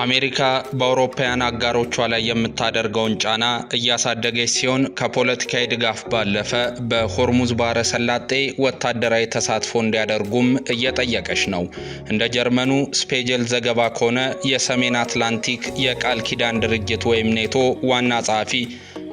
አሜሪካ በአውሮፓውያን አጋሮቿ ላይ የምታደርገውን ጫና እያሳደገች ሲሆን፣ ከፖለቲካዊ ድጋፍ ባለፈ በሆርሙዝ ባህረ ሰላጤ ወታደራዊ ተሳትፎ እንዲያደርጉም እየጠየቀች ነው። እንደ ጀርመኑ ስፔጀል ዘገባ ከሆነ፣ የሰሜን አትላንቲክ የቃል ኪዳን ድርጅት ወይም ኔቶ ዋና ጸሐፊ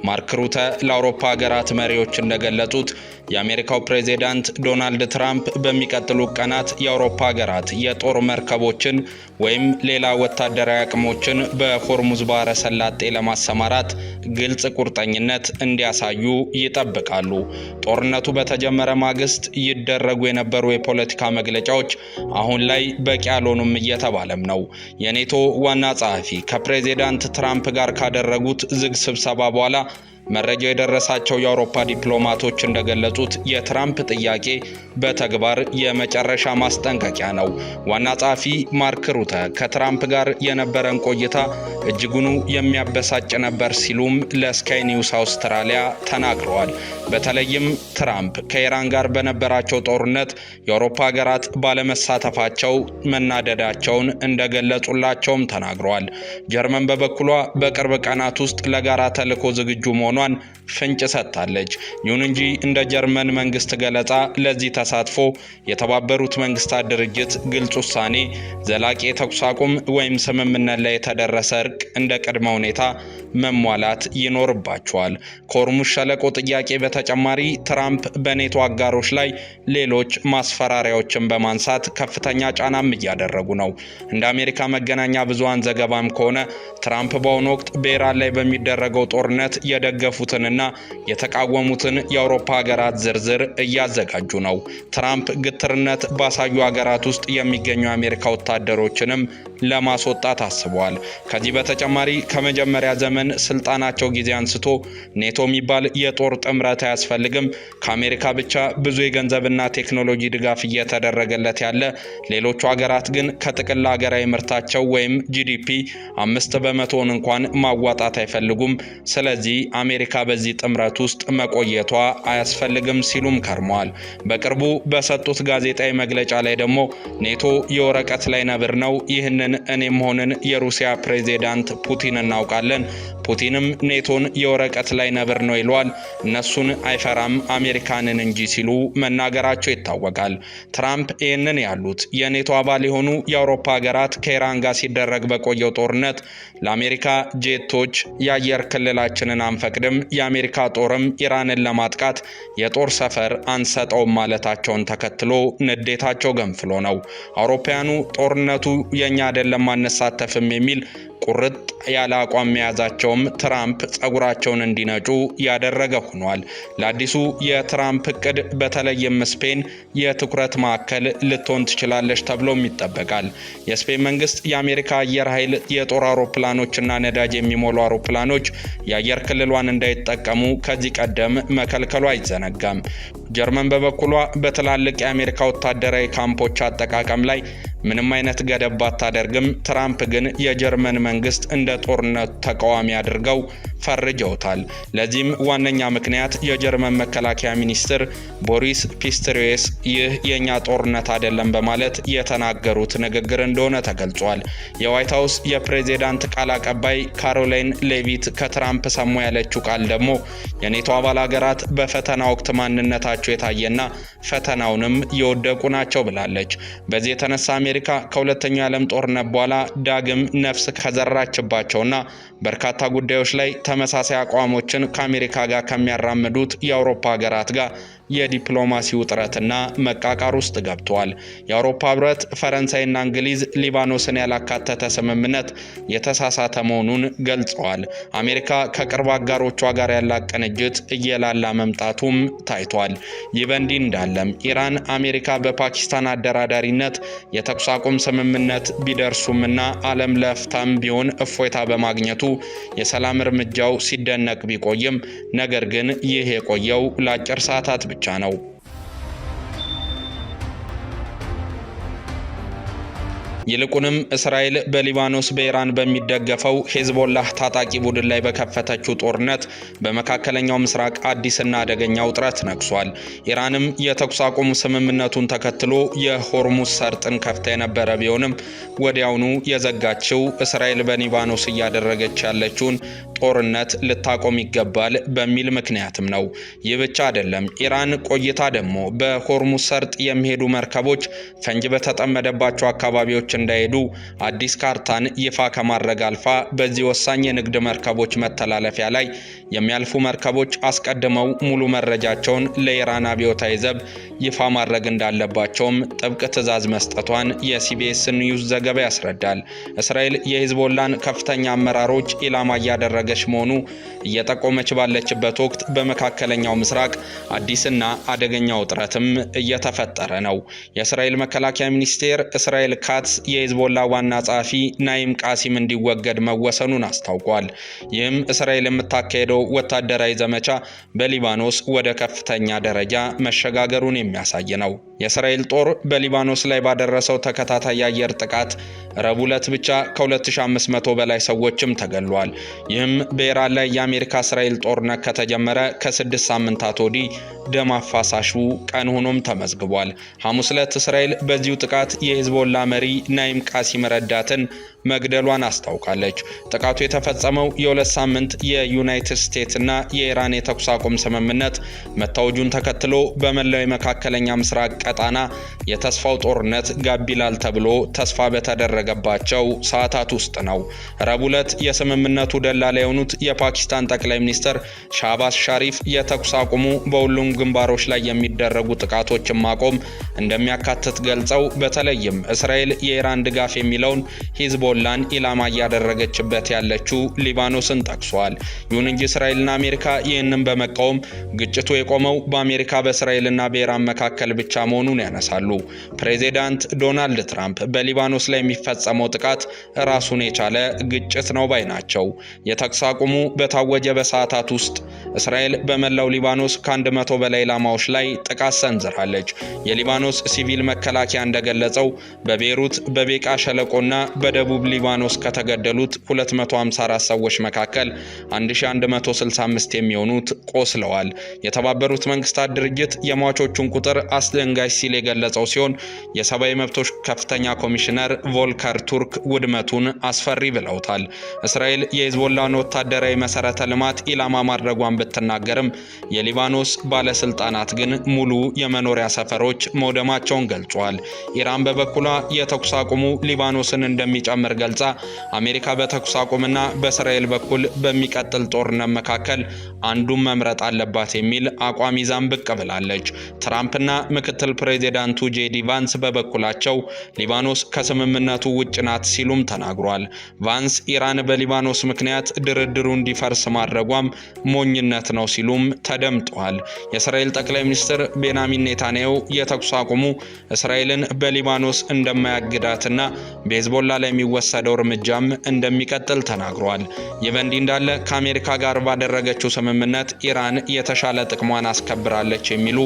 ማርክ ሩተ ለአውሮፓ ሀገራት መሪዎች እንደገለጹት፣ የአሜሪካው ፕሬዚዳንት ዶናልድ ትራምፕ በሚቀጥሉ ቀናት የአውሮፓ ሀገራት የጦር መርከቦችን ወይም ሌላ ወታደራዊ አቅሞችን በሆርሙዝ ባህረ ሰላጤ ለማሰማራት ግልጽ ቁርጠኝነት እንዲያሳዩ ይጠብቃሉ። ጦርነቱ በተጀመረ ማግስት ይደረጉ የነበሩ የፖለቲካ መግለጫዎች አሁን ላይ በቂ አልሆኑም እየተባለም ነው። የኔቶ ዋና ጸሐፊ ከፕሬዚዳንት ትራምፕ ጋር ካደረጉት ዝግ ስብሰባ በኋላ መረጃው የደረሳቸው የአውሮፓ ዲፕሎማቶች እንደገለጹት፣ የትራምፕ ጥያቄ በተግባር የመጨረሻ ማስጠንቀቂያ ነው። ዋና ጸሐፊ ማርክ ሩተ ከትራምፕ ጋር የነበረን ቆይታ እጅጉኑ የሚያበሳጭ ነበር ሲሉም ለስካይ ኒውስ አውስትራሊያ ተናግረዋል። በተለይም ትራምፕ ከኢራን ጋር በነበራቸው ጦርነት የአውሮፓ ሀገራት ባለመሳተፋቸው መናደዳቸውን እንደገለጹላቸውም ተናግረዋል። ጀርመን በበኩሏ በቅርብ ቀናት ውስጥ ለጋራ ተልዕኮ ዝግጁ መሆኗን ፍንጭ ሰጥታለች። ይሁን እንጂ እንደ ጀርመን መንግስት ገለጻ ለዚህ ተሳትፎ የተባበሩት መንግስታት ድርጅት ግልጽ ውሳኔ፣ ዘላቂ የተኩስ አቁም ወይም ስምምነት ላይ የተደረሰ እርቅ እንደ ቅድመ ሁኔታ መሟላት ይኖርባቸዋል። ከሆርሙዝ ሸለቆ ጥያቄ በተጨማሪ ትራምፕ በኔቶ አጋሮች ላይ ሌሎች ማስፈራሪያዎችን በማንሳት ከፍተኛ ጫናም እያደረጉ ነው። እንደ አሜሪካ መገናኛ ብዙሃን ዘገባም ከሆነ፣ ትራምፕ በአሁኑ ወቅት በኢራን ላይ በሚደረገው ጦርነት የደገፉትንና የተቃወሙትን የአውሮፓ ሀገራት ዝርዝር እያዘጋጁ ነው። ትራምፕ ግትርነት ባሳዩ ሀገራት ውስጥ የሚገኙ የአሜሪካ ወታደሮችንም ለማስወጣት አስበዋል። ከዚህ በተጨማሪ ከመጀመሪያ ዘመን ስልጣናቸው ጊዜ አንስቶ ኔቶ የሚባል የጦር ጥምረት አያስፈልግም፣ ከአሜሪካ ብቻ ብዙ የገንዘብና ቴክኖሎጂ ድጋፍ እየተደረገለት ያለ፣ ሌሎቹ ሀገራት ግን ከጥቅል ሀገራዊ ምርታቸው ወይም GDP 5 በመቶውን እንኳን ማዋጣት አይፈልጉም። ስለዚህ አሜሪካ በዚህ ጥምረት ውስጥ መቆየቷ አያስፈልግም ሲሉም ከርመዋል። በቅርቡ በሰጡት ጋዜጣዊ መግለጫ ላይ ደግሞ ኔቶ የወረቀት ላይ ነብር ነው፣ ይህንን እኔም ሆንን የሩሲያ ፕሬዚዳንት ፑቲን እናውቃለን። ፑቲንም ኔቶን የወረቀት ላይ ነብር ነው ይለዋል፣ እነሱን አይፈራም አሜሪካንን እንጂ ሲሉ መናገራቸው ይታወቃል። ትራምፕ ይህንን ያሉት የኔቶ አባል የሆኑ የአውሮፓ ሀገራት ከኢራን ጋር ሲደረግ በቆየው ጦርነት ለአሜሪካ ጄቶች የአየር ክልላችንን አንፈቅድም፣ የአሜሪካ ጦርም ኢራንን ለማጥቃት የጦር ሰፈር አንሰጠውም ማለታቸውን ተከትሎ ንዴታቸው ገንፍሎ ነው። አውሮፓውያኑ ጦርነቱ የኛ አይደለም፣ አንሳተፍም የሚል ቁርጥ ያለ አቋም መያዛቸውም ትራምፕ ጸጉራቸውን እንዲነጩ ያደረገ ሆኗል። ለአዲሱ የትራምፕ እቅድ በተለይም ስፔን የትኩረት ማዕከል ልትሆን ትችላለች ተብሎም ይጠበቃል። የስፔን መንግስት የአሜሪካ አየር ኃይል የጦር አውሮፕላኖችና ነዳጅ የሚሞሉ አውሮፕላኖች የአየር ክልሏን እንዳይጠቀሙ ከዚህ ቀደም መከልከሉ አይዘነጋም። ጀርመን በበኩሏ በትላልቅ የአሜሪካ ወታደራዊ ካምፖች አጠቃቀም ላይ ምንም አይነት ገደብ ባታደርግም፣ ትራምፕ ግን የጀርመን መንግስት እንደ ጦርነት ተቃዋሚ አድርገው ፈርጀውታል። ለዚህም ዋነኛ ምክንያት የጀርመን መከላከያ ሚኒስትር ቦሪስ ፒስቶሪየስ ይህ የእኛ ጦርነት አይደለም በማለት የተናገሩት ንግግር እንደሆነ ተገልጿል። የዋይት ሀውስ የፕሬዚዳንት ቃል አቀባይ ካሮላይን ሌቪት ከትራምፕ ሰሙ ያለችው ቃል ደግሞ የኔቶ አባል ሀገራት በፈተና ወቅት ማንነታቸው የታየና ፈተናውንም የወደቁ ናቸው ብላለች። በዚህ የተነሳ አሜሪካ ከሁለተኛው የዓለም ጦርነት በኋላ ዳግም ነፍስ ከዘራችባቸውና በርካታ ጉዳዮች ላይ ተመሳሳይ አቋሞችን ከአሜሪካ ጋር ከሚያራምዱት የአውሮፓ ሀገራት ጋር የዲፕሎማሲ ውጥረትና መቃቃር ውስጥ ገብተዋል። የአውሮፓ ህብረት፣ ፈረንሳይና እንግሊዝ ሊባኖስን ያላካተተ ስምምነት የተሳሳተ መሆኑን ገልጸዋል። አሜሪካ ከቅርብ አጋሮቿ ጋር ያላት ቅንጅት እየላላ መምጣቱም ታይቷል። ይህ በእንዲህ እንዳለም ኢራን አሜሪካ በፓኪስታን አደራዳሪነት የተኩስ አቁም ስምምነት ቢደርሱምና ዓለም ለፍታም ቢሆን እፎይታ በማግኘቱ የሰላም እርምጃው ሲደነቅ ቢቆይም፣ ነገር ግን ይህ የቆየው ለአጭር ሰዓታት ብቻ ነው። ይልቁንም እስራኤል በሊባኖስ በኢራን በሚደገፈው ሄዝቦላህ ታጣቂ ቡድን ላይ በከፈተችው ጦርነት በመካከለኛው ምስራቅ አዲስና አደገኛ ውጥረት ነግሷል። ኢራንም የተኩስ አቁም ስምምነቱን ተከትሎ የሆርሙዝ ሰርጥን ከፍታ የነበረ ቢሆንም ወዲያውኑ የዘጋችው እስራኤል በሊባኖስ እያደረገች ያለችውን ጦርነት ልታቆም ይገባል በሚል ምክንያትም ነው። ይህ ብቻ አይደለም። ኢራን ቆይታ ደግሞ በሆርሙዝ ሰርጥ የሚሄዱ መርከቦች ፈንጅ በተጠመደባቸው አካባቢዎች እንዳይሄዱ አዲስ ካርታን ይፋ ከማድረግ አልፋ በዚህ ወሳኝ የንግድ መርከቦች መተላለፊያ ላይ የሚያልፉ መርከቦች አስቀድመው ሙሉ መረጃቸውን ለኢራን አብዮታዊ ዘብ ይፋ ማድረግ እንዳለባቸውም ጥብቅ ትዕዛዝ መስጠቷን የሲቢኤስ ኒውስ ዘገባ ያስረዳል። እስራኤል የሂዝቦላን ከፍተኛ አመራሮች ኢላማ እያደረገች መሆኑ እየጠቆመች ባለችበት ወቅት በመካከለኛው ምስራቅ አዲስና አደገኛ ውጥረትም እየተፈጠረ ነው። የእስራኤል መከላከያ ሚኒስቴር እስራኤል ካትስ የሂዝቦላ ዋና ጸሐፊ ናይም ቃሲም እንዲወገድ መወሰኑን አስታውቋል። ይህም እስራኤል የምታካሄደው ወታደራዊ ዘመቻ በሊባኖስ ወደ ከፍተኛ ደረጃ መሸጋገሩን የሚያሳይ ነው። የእስራኤል ጦር በሊባኖስ ላይ ባደረሰው ተከታታይ የአየር ጥቃት ረቡዕ ዕለት ብቻ ከ2500 በላይ ሰዎችም ተገሏል። ይህም በኢራን ላይ የአሜሪካ እስራኤል ጦርነት ከተጀመረ ከ6 ሳምንታት ወዲህ ደም አፋሳሹ ቀን ሆኖም ተመዝግቧል። ሐሙስ ዕለት እስራኤል በዚሁ ጥቃት የሂዝቦላ መሪ ናይም ቃሲም ረዳትን መግደሏን አስታውቃለች። ጥቃቱ የተፈጸመው የ2 ሳምንት የዩናይትድ ስቴትስ እና የኢራን የተኩስ አቁም ስምምነት መታወጁን ተከትሎ በመላው የመካከለኛ ምስራቅ ቀጣና የተስፋው ጦርነት ጋብ ይላል ተብሎ ተስፋ በተደረገባቸው ሰዓታት ውስጥ ነው። ረቡዕ ዕለት የስምምነቱ ደላላ የሆኑት የፓኪስታን ጠቅላይ ሚኒስትር ሻባዝ ሻሪፍ የተኩስ አቁሙ በሁሉም ግንባሮች ላይ የሚደረጉ ጥቃቶችን ማቆም እንደሚያካትት ገልጸው በተለይም እስራኤል የኢራን ድጋፍ የሚለውን ሂዝቦላን ኢላማ እያደረገችበት ያለችው ሊባኖስን ጠቅሷል። ይሁን እንጂ እስራኤልና አሜሪካ ይህንን በመቃወም ግጭቱ የቆመው በአሜሪካ በእስራኤልና በኢራን መካከል ብቻ መሆኑን ያነሳሉ። ፕሬዚዳንት ዶናልድ ትራምፕ በሊባኖስ ላይ የሚፈጸመው ጥቃት ራሱን የቻለ ግጭት ነው ባይ ናቸው። የተኩስ አቁሙ በታወጀ በሰዓታት ውስጥ እስራኤል በመላው ሊባኖስ ከ100 በላይ ኢላማዎች ላይ ጥቃት ሰንዝራለች። የሊባኖስ ሲቪል መከላከያ እንደገለጸው በቤይሩት፣ በቤቃ ሸለቆና በደቡብ ሊባኖስ ከተገደሉት 254 ሰዎች መካከል 1165 የሚሆኑት ቆስለዋል። የተባበሩት መንግስታት ድርጅት የሟቾቹን ቁጥር አስደንጋጭ ሲል የገለጸው ሲሆን የሰብአዊ መብቶች ከፍተኛ ኮሚሽነር ቮልከር ቱርክ ውድመቱን አስፈሪ ብለውታል። እስራኤል የሂዝቦላን ወታደራዊ መሰረተ ልማት ኢላማ ማድረጓን ብትናገርም የሊባኖስ ባለስልጣናት ግን ሙሉ የመኖሪያ ሰፈሮች መውደማቸውን ገልጿል። ኢራን በበኩሏ የተኩስ አቁሙ ሊባኖስን እንደሚጨምር ገልጻ አሜሪካ በተኩስ አቁምና በእስራኤል በኩል በሚቀጥል ጦርነት መካከል አንዱን መምረጥ አለባት የሚል አቋም ይዛም ብቅ ብላለች። ትራምፕና ምክትል ፕሬዚዳንቱ ጄዲ ቫንስ በበኩላቸው ሊባኖስ ከስምምነቱ ውጭ ናት ሲሉም ተናግሯል። ቫንስ ኢራን በሊባኖስ ምክንያት ድርድሩ እንዲፈርስ ማድረጓም ሞኝነት ነው ሲሉም ተደምጠዋል። የእስራኤል ጠቅላይ ሚኒስትር ቤንያሚን ኔታንያሁ የተኩስ አቁሙ እስራኤልን በሊባኖስ እንደማያግዳትና በሄዝቦላ ላይ የሚወሰደው እርምጃም እንደሚቀጥል ተናግሯል። ይህ በእንዲህ እንዳለ ከአሜሪካ ጋር ባደረገችው ስምምነት ኢራን የተሻለ ጥቅሟን አስከብራለች የሚሉ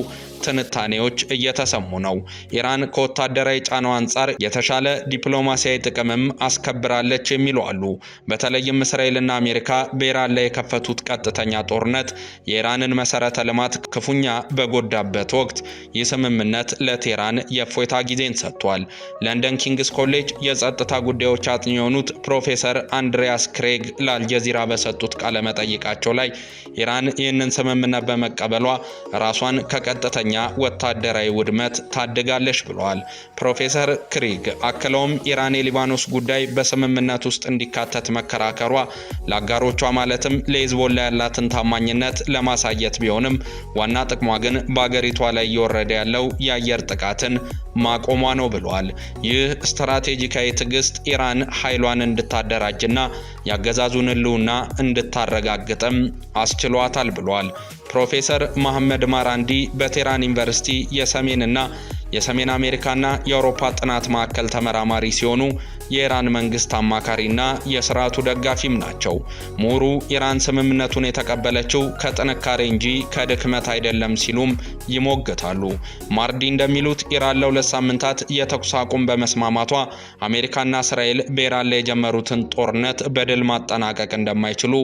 ትንታኔዎች እየተሰሙ ነው። ኢራን ከወታደራዊ ጫናው አንጻር የተሻለ ዲፕሎማሲያዊ ጥቅምም አስከብራለች የሚሉ አሉ። በተለይም እስራኤልና አሜሪካ በኢራን ላይ የከፈቱት ቀጥተኛ ጦርነት የኢራንን መሰረተ ልማት ክፉኛ በጎዳበት ወቅት ይህ ስምምነት ለቴህራን የእፎይታ ጊዜን ሰጥቷል። ለንደን ኪንግስ ኮሌጅ የጸጥታ ጉዳዮች አጥኚ የሆኑት ፕሮፌሰር አንድሪያስ ክሬግ ለአልጀዚራ በሰጡት ቃለ መጠይቃቸው ላይ ኢራን ይህንን ስምምነት በመቀበሏ ራሷን ከቀጥተኛ ወታደራዊ ውድመት ታድጋለች ብለዋል። ፕሮፌሰር ክሪግ አክለውም ኢራን የሊባኖስ ጉዳይ በስምምነት ውስጥ እንዲካተት መከራከሯ ለአጋሮቿ ማለትም ለሂዝቦላ ያላትን ታማኝነት ለማሳየት ቢሆንም ዋና ጥቅሟ ግን በአገሪቷ ላይ እየወረደ ያለው የአየር ጥቃትን ማቆሟ ነው ብለዋል። ይህ ስትራቴጂካዊ ትዕግስት ኢራን ኃይሏን እንድታደራጅና የአገዛዙን ሕልውና እንድታረጋግጥም አስችሏታል ብሏል። ፕሮፌሰር መሐመድ ማራንዲ በቴህራን ዩኒቨርሲቲ የሰሜንና የሰሜን አሜሪካና የአውሮፓ ጥናት ማዕከል ተመራማሪ ሲሆኑ የኢራን መንግስት አማካሪና የስርዓቱ ደጋፊም ናቸው። ምሁሩ ኢራን ስምምነቱን የተቀበለችው ከጥንካሬ እንጂ ከድክመት አይደለም ሲሉም ይሞግታሉ። ማርዲ እንደሚሉት ኢራን ለ2 ሳምንታት የተኩስ አቁም በመስማማቷ አሜሪካና እስራኤል በኢራን ላይ የጀመሩትን ጦርነት በድል ማጠናቀቅ እንደማይችሉ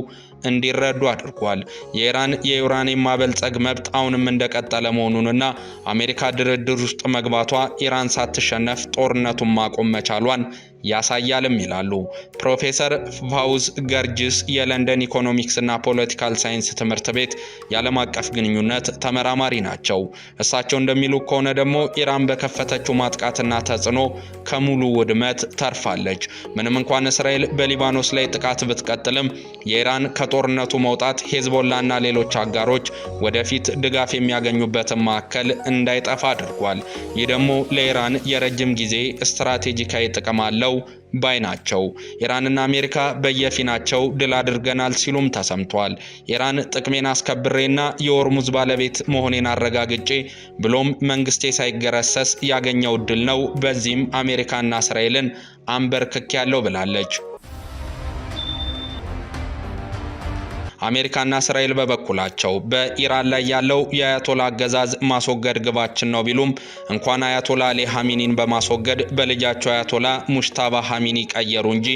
እንዲረዱ አድርጓል። የኢራን የዩራኒየም ማበልጸግ መብት አሁንም እንደቀጠለ መሆኑንና አሜሪካ ድርድር ውስጥ መግባቷ ኢራን ሳትሸነፍ ጦርነቱን ማቆም መቻሏን ያሳያልም ይላሉ። ፕሮፌሰር ፋውዝ ገርጅስ የለንደን ኢኮኖሚክስ እና ፖለቲካል ሳይንስ ትምህርት ቤት የዓለም አቀፍ ግንኙነት ተመራማሪ ናቸው። እሳቸው እንደሚሉ ከሆነ ደግሞ ኢራን በከፈተችው ማጥቃትና ተጽዕኖ ከሙሉ ውድመት ተርፋለች። ምንም እንኳን እስራኤል በሊባኖስ ላይ ጥቃት ብትቀጥልም የኢራን ከጦርነቱ መውጣት ሄዝቦላና ሌሎች አጋሮች ወደፊት ድጋፍ የሚያገኙበትን ማዕከል እንዳይጠፋ አድርጓል። ይህ ደግሞ ለኢራን የረጅም ጊዜ ስትራቴጂካዊ ጥቅም አለው ባይ ናቸው። ኢራንና አሜሪካ በየፊናቸው ድል አድርገናል ሲሉም ተሰምቷል። ኢራን ጥቅሜን አስከብሬና የሆርሙዝ ባለቤት መሆኔን አረጋግጬ ብሎም መንግስቴ ሳይገረሰስ ያገኘው ድል ነው፣ በዚህም አሜሪካና እስራኤልን አንበርክኬያለሁ ብላለች። አሜሪካና እስራኤል በበኩላቸው በኢራን ላይ ያለው የአያቶላ አገዛዝ ማስወገድ ግባችን ነው ቢሉም እንኳን አያቶላ አሊ ኻሚኒን በማስወገድ በልጃቸው አያቶላ ሙጅታባ ኻሚኒ ቀየሩ እንጂ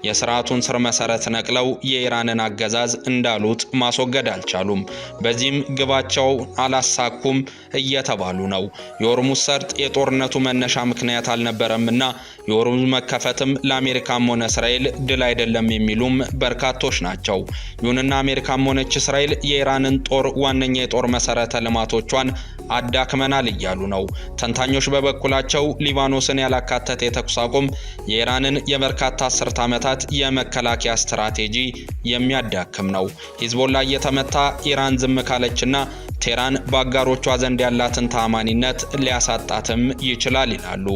የስርዓቱን ስር መሰረት ነቅለው የኢራንን አገዛዝ እንዳሉት ማስወገድ አልቻሉም። በዚህም ግባቸው አላሳኩም እየተባሉ ነው። የሆርሙዝ ሰርጥ የጦርነቱ መነሻ ምክንያት አልነበረምና የሆርሙዝ መከፈትም ለአሜሪካም ሆነ እስራኤል ድል አይደለም የሚሉም በርካቶች ናቸው። ይሁንና አሜሪካም ሆነች እስራኤል የኢራንን ጦር ዋነኛ የጦር መሰረተ ልማቶቿን አዳክመናል እያሉ ነው። ተንታኞች በበኩላቸው ሊባኖስን ያላካተተ የተኩስ አቁም የኢራንን የበርካታ አስርት ዓመታት የመከላከያ ስትራቴጂ የሚያዳክም ነው። ሂዝቦላ እየተመታ ኢራን ዝም ካለችና ቴህራን በአጋሮቿ ዘንድ ያላትን ታማኒነት ሊያሳጣትም ይችላል ይላሉ።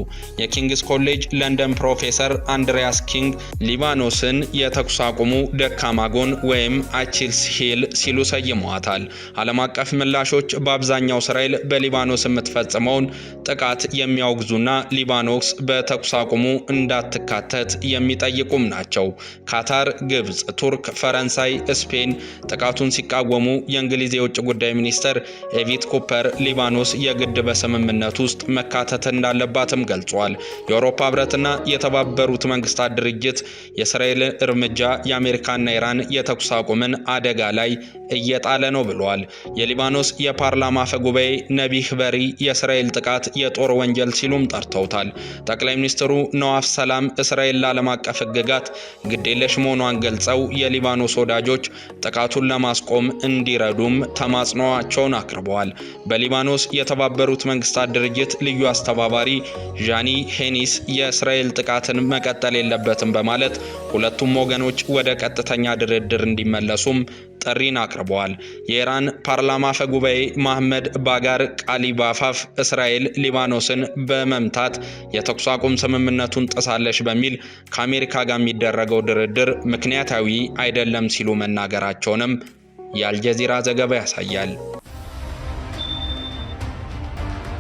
የኪንግስ ኮሌጅ ለንደን ፕሮፌሰር አንድሪያስ ኪንግ ሊባኖስን የተኩስ አቁሙ ደካማ ጎን ወይም Achilles heel ሲሉ ሰይመዋታል። ዓለም አቀፍ ምላሾች በአብዛኛው እስራኤል በሊባኖስ የምትፈጽመውን ጥቃት የሚያወግዙና ሊባኖስ በተኩስ አቁሙ እንዳትካተት የሚጠይቁም ናቸው። ካታር፣ ግብጽ፣ ቱርክ፣ ፈረንሳይ፣ ስፔን ጥቃቱን ሲቃወሙ የእንግሊዝ የውጭ ጉዳይ ሚኒስትር ኢቬት ኩፐር ሊባኖስ የግድ በስምምነት ውስጥ መካተት እንዳለባትም ገልጿል። የአውሮፓ ህብረትና የተባበሩት መንግስታት ድርጅት የእስራኤል እርምጃ የአሜሪካና ኢራን የተኩስ አቁምን አደጋ ላይ እየጣለ ነው ብለዋል። የሊባኖስ የፓርላማ አፈ ጉባኤ ነቢህ በሪ የእስራኤል ጥቃት የጦር ወንጀል ሲሉም ጠርተውታል። ጠቅላይ ሚኒስትሩ ነዋፍ ሰላም እስራኤል ለዓለም አቀፍ ሕግጋት ግዴለሽ መሆኗን ገልጸው የሊባኖስ ወዳጆች ጥቃቱን ለማስቆም እንዲረዱም ተማጽኗቸውን አቅርበዋል። በሊባኖስ የተባበሩት መንግስታት ድርጅት ልዩ አስተባባሪ ዣኒ ሄኒስ የእስራኤል ጥቃትን መቀጠል የለበትም በማለት ሁለቱም ወገኖች ወደ ቀጥተኛ ድርድር እንዲመለሱም ጥሪን አቅርበዋል። የኢራን ፓርላማ አፈ ጉባኤ መሐመድ ባጋር ቃሊባፋፍ እስራኤል ሊባኖስን በመምታት የተኩስ አቁም ስምምነቱን ጥሳለች በሚል ከአሜሪካ ጋር የሚደረገው ድርድር ምክንያታዊ አይደለም ሲሉ መናገራቸውንም የአልጀዚራ ዘገባ ያሳያል።